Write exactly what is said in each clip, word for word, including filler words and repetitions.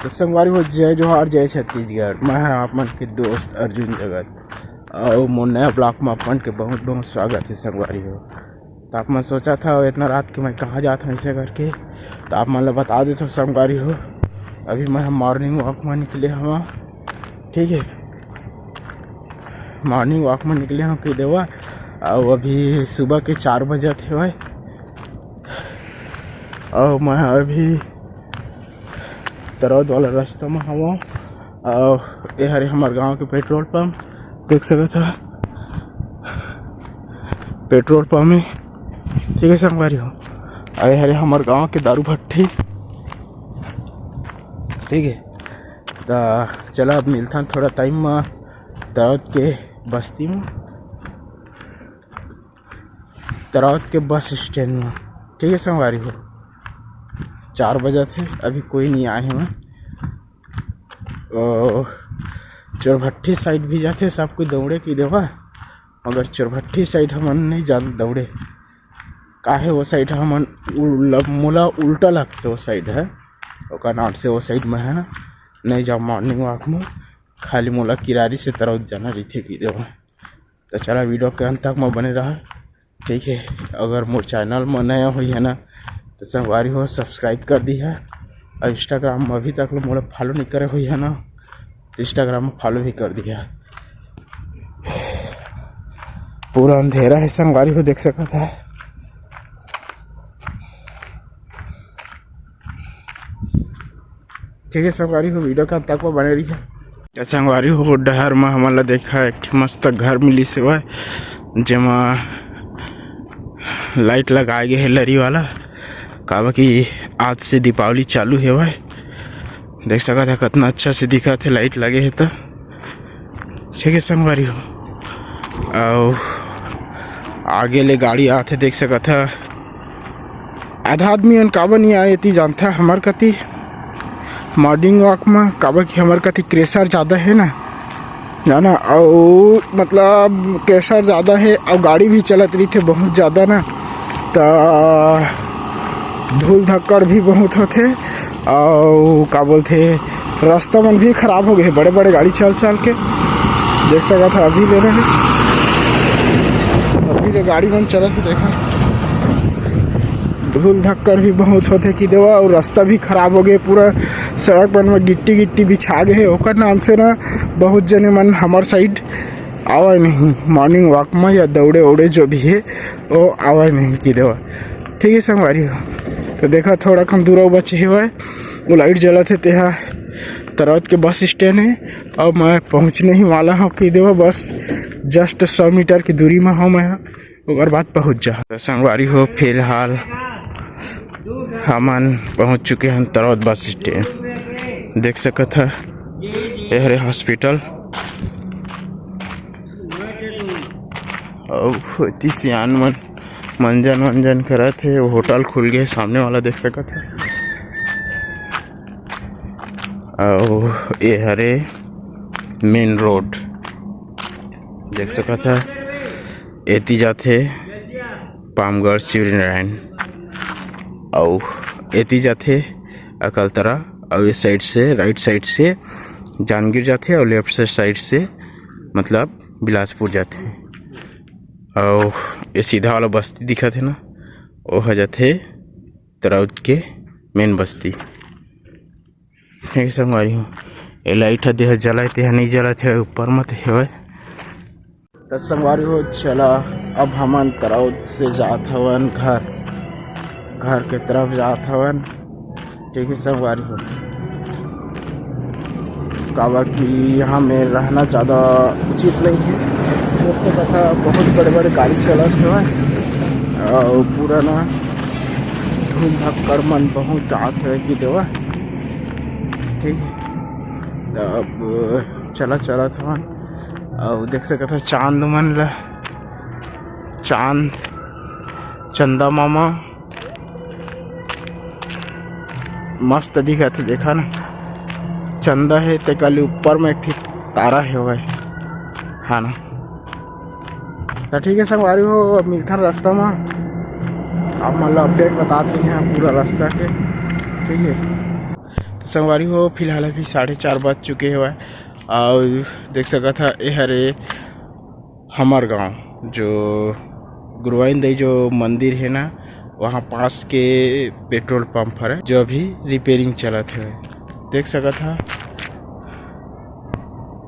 तो संगवारी हो, जय जोहार, जय छत्तीसगढ़। मैं हर आप मन के दोस्त अर्जुन जगत, अउ मोर नया ब्लॉग में आप मन के बहुत बहुत स्वागत है संगवारी हो। तो आप मन सोचा था इतना रात के मैं कहाँ जात हूँ ऐसे करके, तो आप मन ला बता देता हूँ संगवारी हो। अभी मैं हम मॉर्निंग वॉक में निकले हवा, ठीक है, मॉर्निंग वॉक में निकले हवा कि देवा। अउ अभी सुबह के चार बजत हवय, अउ मैं अभी तरौद वाला रास्ता में हवा। अउ ये हरे हमर गांव के पेट्रोल पंप, देख सकत ह पेट्रोल पंप है, ठीक है संगवारी हो। अउ ये हरे हमर गांव के दारू भट्टी, ठीक है। त चला अब मिलथन थोड़ा टाइम में तरौद के बस्ती में, तरौद के बस स्टैंड में, ठीक है संगवारी हो। चार बजत हे, अभी कोई नहीं आए हे। ओ, चोरभट्टी साइड भी जाथे सब कोई दौड़े कि देवा, मगर चोरभट्टी साइड हमन नहीं जान दौड़े, काहे वो साइड हमन उल-, मोला उल्टा लगथे वो साइड है, ओकर नाम से वो साइड में है ना, नहीं जाओ मॉर्निंग वॉक में, खाली मोला किरारी से तरौद जाना रहिथे कि देवा। तो चला वीडियो के अंत तक में बने रहा, ठीक है। अगर मोर चैनल में नया होई है ना, तो संगवारी हो सब्सक्राइब कर दिहा। और इंस्टाग्राम में अभी तक मोला फॉलो नहीं करे होई है ना, तो इंस्टाग्राम में फॉलो भी कर दिहा। पूरा अंधेरा है संगवारी हो, देख सकत है। ठीक है संगवारी हो, वीडियो के अंत तक में बने रहिहा। तो संगवारी हो, डहर में हमन ला देखा एक ठो मस्त घर मिलिस हेवय, जेमा लाइट लगाए गे हे लरी वाला, काबर कि आज से दीपावली चालू हेवय। देख सकत ह कितना अच्छा से दिखत हे, लाइट लगे हे त। ठीक है संगवारी हो, अउ आगे ले गाड़ी आथे, देख सकत ह। आधा आदमी मन काबर नहीं आए, एती जानथा हमर कती मॉर्निंग वॉक में, काबर कि हमर कती क्रेशर ज़्यादा है ना, जाना, अउ मतलब क्रेशर ज़्यादा है, अउ गाड़ी भी चलत रहिथे बहुत ज़्यादा ना, त धूल धक्कड़ भी बहुत होथे। अउ का बोलथे, रास्ता मन भी खराब हो गए हे, बड़े बड़े गाड़ी चल चल के। देख सकत ह, अभी ले रहे, अभी ले गाड़ी मन चलत हे, देखा, धूल धक्कड़ भी बहुत होथे कि देवा, अउ रास्ता भी खराब हो गए, पूरा सड़क मन में गिट्टी गिट्टी बिछा गए हे। ओकर नाम से ना बहुत जने मन हमर साइड आवे नहीं मॉर्निंग वॉक में, या दौड़े उड़े जो भी है, वो आवे नहीं कि देवा। ठीक है संगवारी हो, तो देखा थोड़ा कम दूर बचे हुए, वो लाइट जलत है, तेहा तरौद के बस स्टैंड है, और मैं पहुँचने ही वाला हूँ कि देवा, बस जस्ट सौ मीटर की दूरी में हूँ मैं, ओकर बाद पहुँच जा। तो संगवारी हो, फिलहाल हमन पहुँच चुके हैं तरौद बस स्टैंड। देख सकत ह, ये हरे हॉस्पिटल। अउ एती सियान मन मंजन वंजन करत हे, वो होटल खुल गए सामने वाला, देख सकत ह। अउ ये हरे मेन रोड, देख सकत ह, एती जाथे पामगढ़ शिवरीनारायण, अउ एती जाथे अकलतरा, अउ इस साइड से, राइट साइड से जांजगीर जाथे, अउ लेफ्ट से साइड से मतलब बिलासपुर जाथे। अउ ये सीधा वाला बस्ती दिखत हे ना, वो ह जाथे तरौद के मेन बस्ती। हे संगवारी हो, ये लाइट ह देह जलत हे, नहीं जलत हे, ऊपर मत हेवय। त संगवारी हो, चला अब हमन तरौद से जात हवन घर, घर के तरफ जात हवन। ठीक है संगवारी हो, काबर कि यहाँ में रहना ज़्यादा उचित नहीं है। दोस्तों कथा बहुत बड़े बड़े गाड़ी चलत हवय, अउ पूरा ना धूल धक्कड़ मन बहुत जात हवय कि देवा। ठीक है, तब चला चलत हवन। अउ देख सकत ह चांद मन ला, चांद, चंदा मामा मस्त दिखत हे, देखा ना, चंदा हे, तेकर ले ऊपर में एक ठे तारा हे, हाँ ना। तो ठीक है संगवारी हो, अब मिलथन रास्ता में, आप मन ला अपडेट बतात रहे हैं पूरा रास्ता के, ठीक है। संगवारी हो, फिलहाल अभी साढ़े चार बज चुके हवय। और देख सकत हा, ए हरे हमर गांव, जो गुरुवाइन दई जो मंदिर है ना, वहाँ पास के पेट्रोल पंप हरे, जो अभी रिपेयरिंग चलत है। देख सकत हा,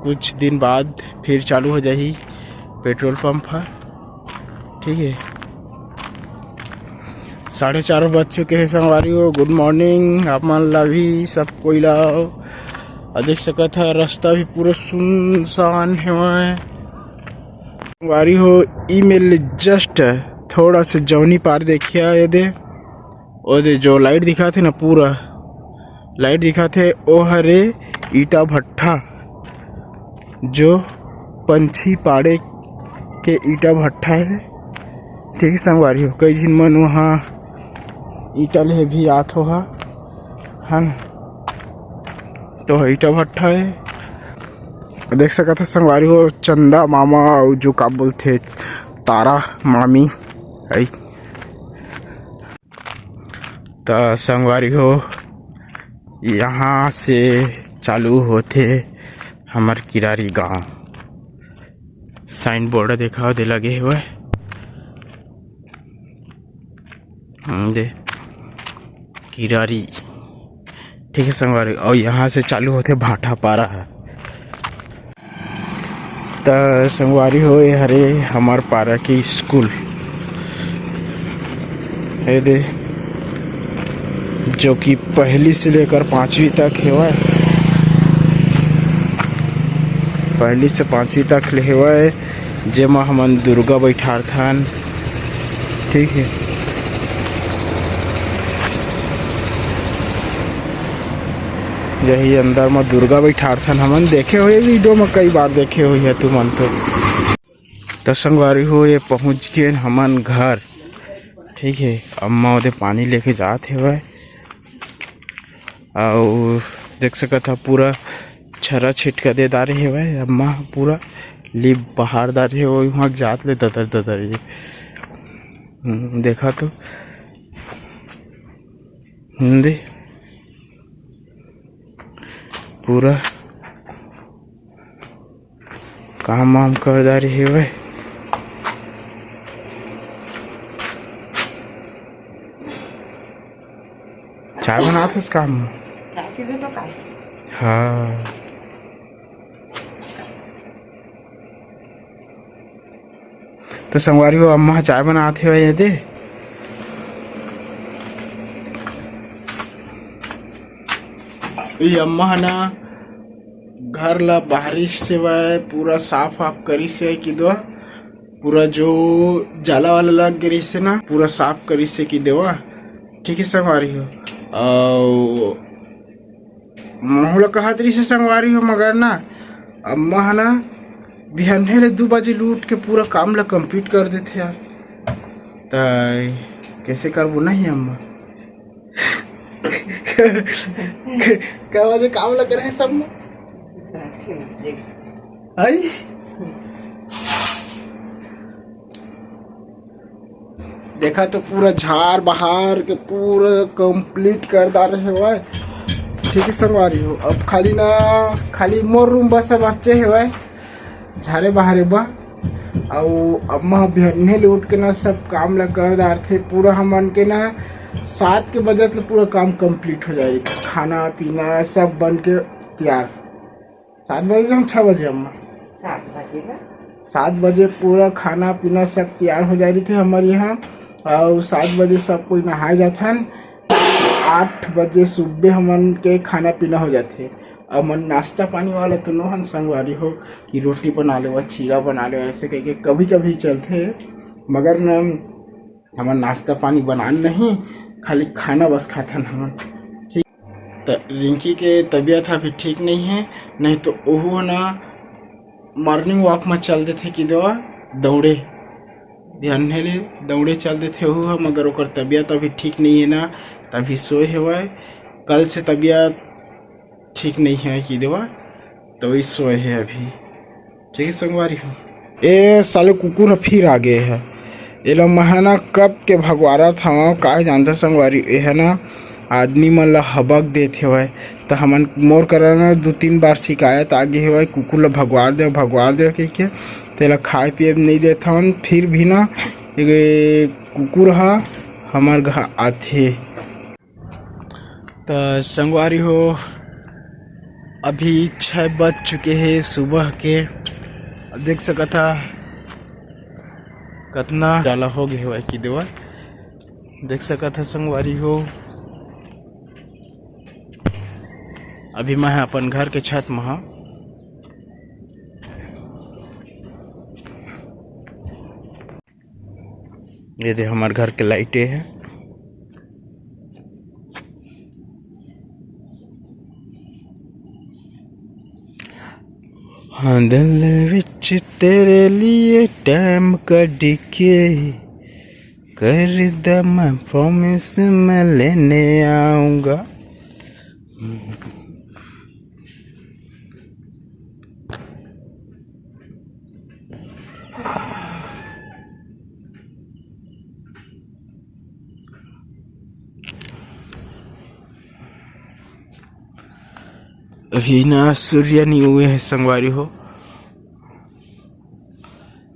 कुछ दिन बाद फिर चालू हो जाही पेट्रोल पंप ह। ठीक है, साढ़े चार बज चुके हैं संगवारी हो। गुड मॉर्निंग आप मन ला भी, सब कोई ला। और देख सकत है, रास्ता भी पूरा सुनसान है। संगवारी हो, ई मेर ले जस्ट थोड़ा से जौनी पार देखिया, ये दे, ओ दे जो लाइट दिखाथे ना, पूरा लाइट दिखाथे, ओ हरे ईटा भट्ठा, जो पंछी पाड़े के ईटा भट्ठा है। ठीक है संगवारी हो, कई झिन मन वहाँ ईटा ले भी आत हो हा, है ना? तो ईटा भट्ठा है। देख सकत हो संगवारी हो, चंदा मामा अउ जो का बोलथे, तारा मामी आई। त संगवारी हो, यहाँ से चालू होथे हमर किरारी गांव। साइन बोर्ड देखा दे लगे हुए, हम्म, दे किरारी। ठीक है संगवारी, और यहाँ से चालू होथे भाटापारा है। त संगवारी हो, ये हरे हमर पारा के स्कूल, ये दे, जो कि पहली से लेकर पाँचवीं तक हेवय, पहली से पाँचवीं तक ले हेवय, जेमा हमन दुर्गा बैठारथन। ठीक है, यही अंदर म दुर्गा बैठारथन हमन। देखे हुए वीडियो म, कई बार देखे हुई है तुमन तो। त संगवारी हो, ये पहुँच गए हमन घर। ठीक है, अम्मा ओदे पानी लेके जात हेवय, अउ देख सकत ह पूरा छरा छिटका दे डारे हेवय अम्मा, पूरा लिप बहार डारे हेवय, वहाँ जात ले ददर ददर ये। हम्म, देखा तो, हम्म, दे पूरा काम वाम कर डारे हेवय। चाय बनात हस काम? चाय पीबे तो काय? हाँ। तो संगवारी हो, अम्मा ह चाय बनात हेवय ये दे। ये अम्मा ह ना घर ला बाहरी से वह पूरा साफ वाफ करी से कि दो, पूरा जो जाला वाला लग गई से ना, पूरा साफ करी से कि देवा। ठीक है संगवारी हो, अउ महू ला कहत रही से संगवारी हो, मगर ना अम्मा ह ना बिहन्ने ले दू बजे ले उठ के पूरा काम ला कंप्लीट कर देथे यार। त कैसे करबो नहीं अम्मा? का बजे काम ला करे सब में? आई? देखा तो पूरा झार बहार के पूरा कंप्लीट कर डारे हेवय। ठीक है संगवारी हो, अब खाली ना, खाली मोर रूम बस अब बचे हेवय झारे बहारे बा। अउ अम्मा बिहन्ने ले उठ के ना सब काम ला कर डारथे। पूरा हमन के ना सात के बजत ले पूरा काम कंप्लीट हो जाए, खाना पीना सब बन के तैयार। सात बजे हम छः बजे अम्मा? सात बजे ना। सात बजे पूरा खाना पीना सब तैयार हो जाए रहिथे हमर यहाँ। अउ सात बजे सब कोई नहाए जाथन। आठ बजे सुबह हमन के खाना पीना हो जाथे। हमन नाश्ता पानी वाला तो नोहन संगवारी हो कि रोटी बना लेवा, चीला बना लेवा, ऐसे कह के कभी कभी चलथे, मगर न हमन नाश्ता पानी बनान नहीं, खाली खाना बस खाथन हमन। ठीक, त रिंकी के तबीयत अभी ठीक नहीं है, नहीं तो ओहू ना मॉर्निंग वॉक में चल देथे कि देवा दौड़े, बिहन्ने ले दौड़े चल देथे ओहू ह, मगर ओकर तबीयत अभी ठीक नहीं है ना, तभी सोए हेवय। कल से तबीयत ठीक नहीं है कि देवा, तो वही सोए है अभी। ठीक है संगवारी हो, ए साले कुकुर ह फिर आ गए है। एला महना कब के भगवारत हवं, काहे जानता संगवारी, ए है ना आदमी मन ला हबक देत हेवय, त हमन, मोर करा ना दू तीन बार शिकायत आ गे हवय, "कुकुर ल भगवार देव, भगवार देव," कहिके। तेला खाए पिए नइ देत हवन, फिर भी ना ये कुकुर ह हमर घर आथे। त संगवारी हो, अभी छः बज चुके हे सुबह के। देख सकत हा कतना जाला हो गे हवय कि देवा, देख सकत हा संगवारी हो। अभी मैं ह अपन घर के छत म हंव। ये दे हमर घर के लाइटे हे। हाँ, दिल विच तेरे लिए टाइम कढ के, कर द मैं प्रॉमिस मैं लेने आऊँगा। अभी ना सूर्य नहीं हुए है संगवारी हो,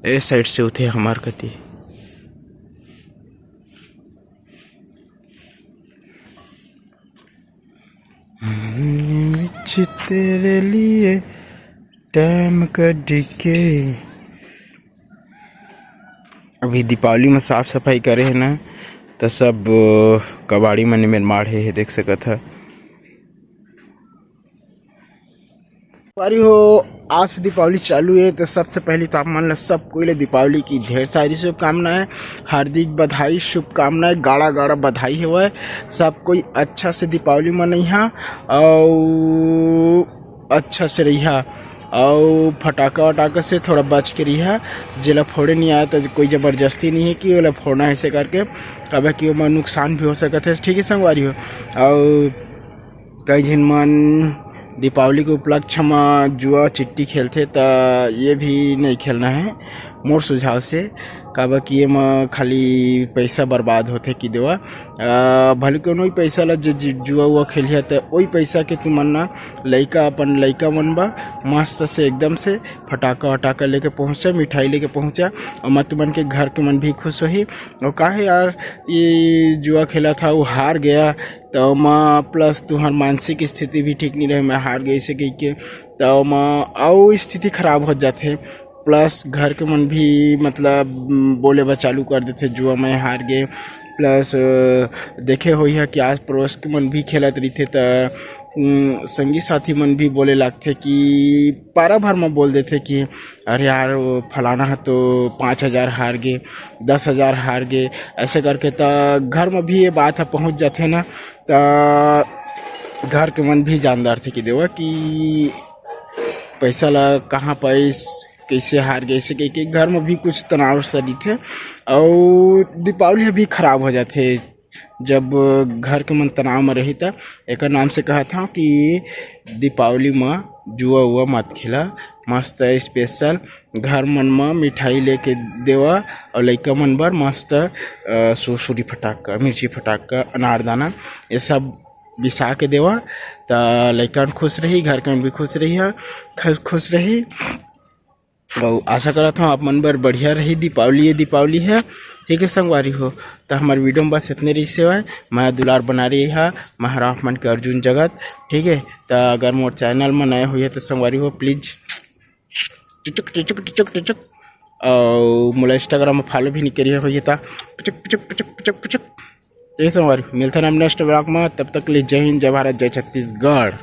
ए साइड से उठे हमार कती। विच तेरे लिए टाइम कढ के। अभी दीपावली में साफ सफाई करे है ना, तो सब अ, कबाड़ी मन में माढ़े है, देख सकत है। संगवारी हो, आज से दीपावली चालू है, तो सबसे पहले तो आप मन ला, सब कोई ले दीपावली की ढेर सारी शुभकामनाएं, हार्दिक बधाई, शुभकामनाएं, गाड़ा गाड़ा बधाई हवय। सब कोई अच्छा से दीपावली मनइहा अउ अच्छा से रहिहा, अउ फटाका वटाका से थोड़ा बच के रहिहा। जेला फोड़े नहीं आया तो कोई जबरदस्ती नहीं है कि ओला फोड़ना है ऐसे करके, काबर कि ओमा नुकसान भी हो सकत है। ठीक है संगवारी हो, अउ कई झिन मन दीपावली के उपलक्ष्य म जुआ चिट्टी खेलथे, त ये भी नहीं खेलना है मोर सुझाव से, काबर कि ये म खाली पैसा बर्बाद होथे कि देवा। अ, भले कोनो ही पैसा ला जे, जे जुआ उआ खेलिया, त ओही पैसा के तुमन ना लइका, अपन लइका मन बा मस्त से एकदम से फटाका वटाका लेके पहुँचा, मिठाई लेके पहुँचा, और मत मन के घर के मन भी खुश होही। और काहे यार, ये जुआ खेला था, वो हार गया, त ओमा प्लस तुहर मानसिक स्थिति भी ठीक नहीं रहे, मैं हार गए इसे कह के, त ओमा अउ स्थिति खराब हो जाथे। प्लस घर के मन भी मतलब बोले बर चालू कर देथे, "जुआ मैं हार गए।" प्लस देखे होइहा कि आस पड़ोस के मन भी खेलत रहिथे, त संगी साथी मन भी बोले लागथे कि पारा भर में बोल देथे कि, "अरे यार, वो फलाना है तो पाँच हजार हार गए, दस हजार हार गए," ऐसे करके त घर में भी ये बात ह पहुँच जाथे ना, त घर के मन भी जान डारथे कि देवा कि पैसा ला कहाँ पाइस, कैसे हार गए, ऐसे कह के घर में भी कुछ तनाव सा रहिथे। अउ दीपावली भी खराब हो जाथे जब घर के मन तनाव में रही, त एकर नाम से कहत हव कि दीपावली में जुआ उआ मत खेला, मस्त स्पेशल घर मन म मिठाई लेके देवा अउ लइका मन बर मस्त, अ, सुरसुरी फटाका, मिर्ची फटाका, अनारदाना, ये सब बिसा के देवा, त लइका मन खुश रही, घर के मन भी खुश रही, ह-, ख-, खुश रही। अउ आशा करत हूँ आप मन बर बढ़िया रही दीपावली, ये दीपावली है। ठीक है संगवारी हो, त हमार वीडियो में बस इतने रही सेवा है। मैं दुलार बना रही है, मैं हरा आप मन के अर्जुन जगत। ठीक है, त अगर मोर चैनल में नए हुई है तो संगवारी हो प्लीज टिचुक, टिचुक, टिचुक, टिचुक। अउ मोला Instagram में follow भी नहीं करिए होइए ता। पिचुक, पिचुक, पिचुक, पिचुक, पिचुक। ये संगवारी, मिलथन अब next vlog में। तब तक के लिए जय हिंद, जय भारत, जय छत्तीसगढ़।